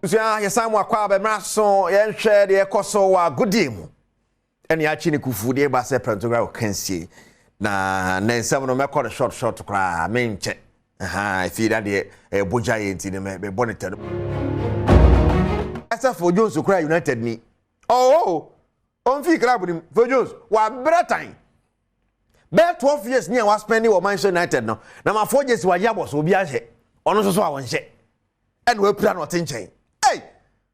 Sua yɛsan mu akɔ abɛmra so, yɛnhwɛ deɛ ɛkɔ so wɔ agodie mu. Ɛne akyi ne kufu deɛ ba sɛ prɛntogra ɔkansie. Na ne nsɛm no mɛkɔ no short short koraa, menkyɛ. Aha, ɛfii da deɛ ɛyɛ bogya yɛ nti no mɛbɔ ne tɛ no. Ɛsɛ Phil Jones koraa United ni. Oh, ɔmfii club no mu. Phil Jones, wabrɛ tan. Bɛyɛ 12 years ni a waspɛndi wɔ Manchester United no, na mafoɔ gyesi wagye abɔ so, obi ahyɛ. Ɔno nso so a wɔnhyɛ. Ɛna wapira na ɔte nkyɛn. Ei,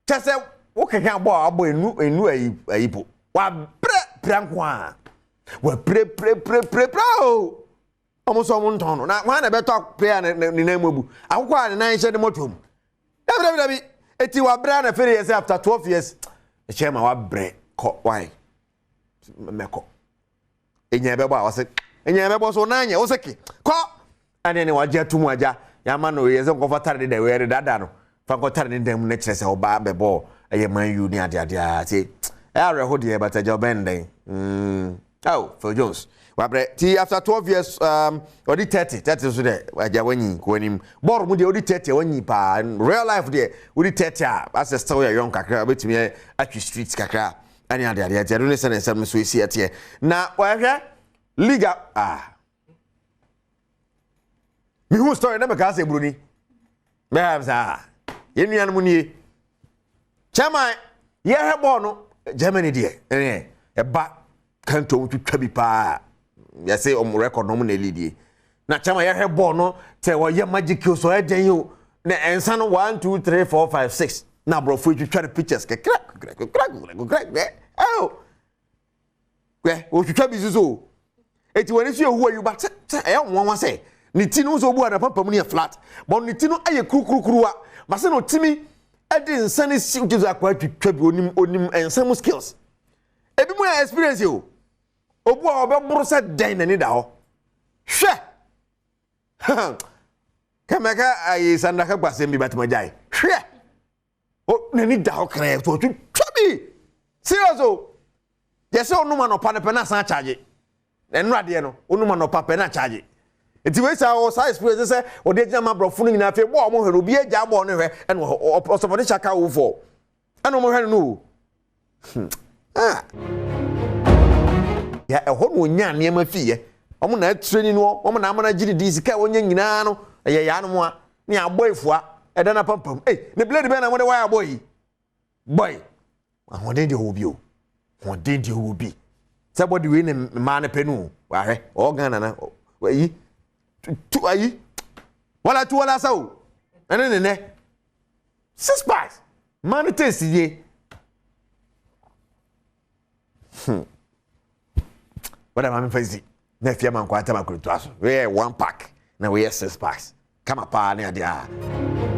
kyɛ sɛ wokeka abɔ a abɔ enu enu ayi ayi po. Wabrɛ pira nko a. Wapire pire pire pire pire o. Ɔmo nso ɔmo ntɔn no. Na hwan na ɛbɛtɔ player ne ne nan mu abu? Akokɔ a ne nan hyɛ ne mɔtoa mu. Dabi dabi dabi. Eti wabrɛ na fere yɛ sɛ after 12 years. Ɛkyɛ ma wabrɛ kɔ why? Mɛkɔ. Enya ɛbɛbɔ a wɔsɛ enya ɛbɛbɔ so nan nyɛ wɔsɛ ke kɔ. Ɛne ne wagye atum agya. Yɛama no yɛ sɛ nkɔfa tare ne dɛ wɔyɛ de dada no. Fa nkɔ tare ne dan mu ne kyerɛ sɛ ɔbaa bɛbɔ ɛyɛ Man U ne ade ade a ti. Ɛyɛ awerɛho deɛ, but agya ɔbɛn dɛn. Oh, Phil Jones. Wabrɛ ti after 12 years, ɔdi 30 30 so dɛ agya wanyi kɔ anim. Bɔɔl mu deɛ, ɔdi 30 a wanyi paa. Real life deɛ, ɔdi 30 a asɛ still yɛ young kakra, ɔbɛtumi atwi street kakra ɛne ade ade. Ɛte ɛno ne sɛ ne nsɛm no so esi ɛteɛ. Na wɔhwɛ liga ah mihu story na mɛka sɛ buroni bɛyɛ saa yɛn nuanom nie. Chairman, yɛhwɛ bɔɔl no, Germany deɛ ɛne ɛba kanto twitwa bi paa, yɛsɛ ɔmo record no ɔmo na elidie. Na chairman, yɛhwɛ bɔɔl no sɛ wɔyɛ magic o, so ɔyɛ den yi o, na nsa no 1 2 3 4 5 6 na aborɔfo twitwa no pictures kakra kakra kakra kakra kakra ɛo hwɛ wɔtwitwa bi soso o. Eti wɔn ani so yɛ hu ayi ba sɛ sɛ ɛyɛ nwanwa sɛ ne ti no nso obu a na pampam no yɛ flat, but ne ti no ayɛ kurukurukuruwa basa na otimi ɛde nsa no si otu so akɔ atwitwa bi. Onim onim nsa mu skills, ebi mu yɛ experience o. Obu a ɔbɛboro sɛ dɛn n'ani da hɔ hwɛ kɛmɛka ayi sandaka gbasɛm bi batuma gyae hwɛ o, n'ani da hɔ kɛrɛ so ɔtwitwa bi serious o. Yɛsɛ ɔnum anɔpa no pɛ na asan akyagye ɛnu adeɛ no, ɔnum anɔpa pɛ na akyagye. Nti wei saa ɔwɔ saa experience sɛ ɔde agyina ma aborɔfo no nyinaa. Afei bɔɔl ɔmo hwɛ no, obi agya bɔɔl no hwɛ ɛna ɔsɔfɔde hyaka wo fɔ ɛna ɔmo hwɛ no no o. Ah, ya ɛhɔ na onya nneɛma fi yɛ ɔmo na atire ni no, ɔmo na amana gye di sika a wɔnya nyinaa no ɛyɛ yaa no mu a ne abɔ efua ɛda na pampam. Ei, ne blade bɛn na mo de wire abɔ yi? Boy, ahoɔden deɛ ɔwɔ bi o, ahoɔden deɛ ɔwɔ bi sɛ bɔde wei ne mmaa no pɛ no o. Wahwɛ ɔwɔ Ghana na ayi tu ayi wala tu wala sa o, ɛne ne nɛ six packs mmaa no taste yie. Wɔde maame fa si na afia ma nkɔ atam akorotoa so. Wei yɛ one pack na wei yɛ six packs, kama paa ne adeɛ a.